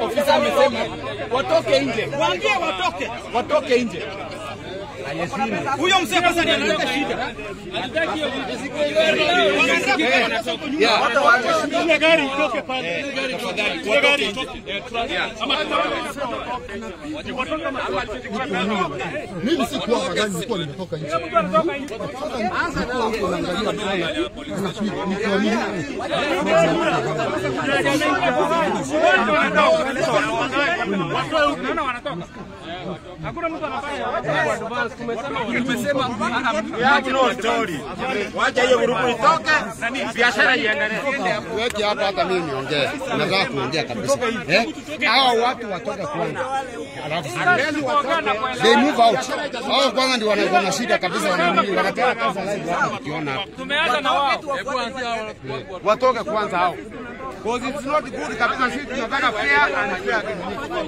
Ofisa amesema watoke nje. Waambie watoke. Watoke nje. Huyo mzee kwanza ndiye analeta shida. Ile gari itoke pale. Ile gari itoke. Mimi sikuwa kwa gari, nilikuwa nimetoka nje. Hakuna mtu anafanya. Tumesema story. Wacha hiyo grupu itoke, biashara iendelee. Weke hapa hata mimi niongee. Nataka kuongea kabisa. Hao watu watoka kwanza. Alafu they move out. Hao kwanza ndio wana shida kabisa, wanataka kaza live hapa tukiona. Tumeanza na wao. Watoke kwanza hao. Because it's not good kabisa, sisi tunataka fair and fair.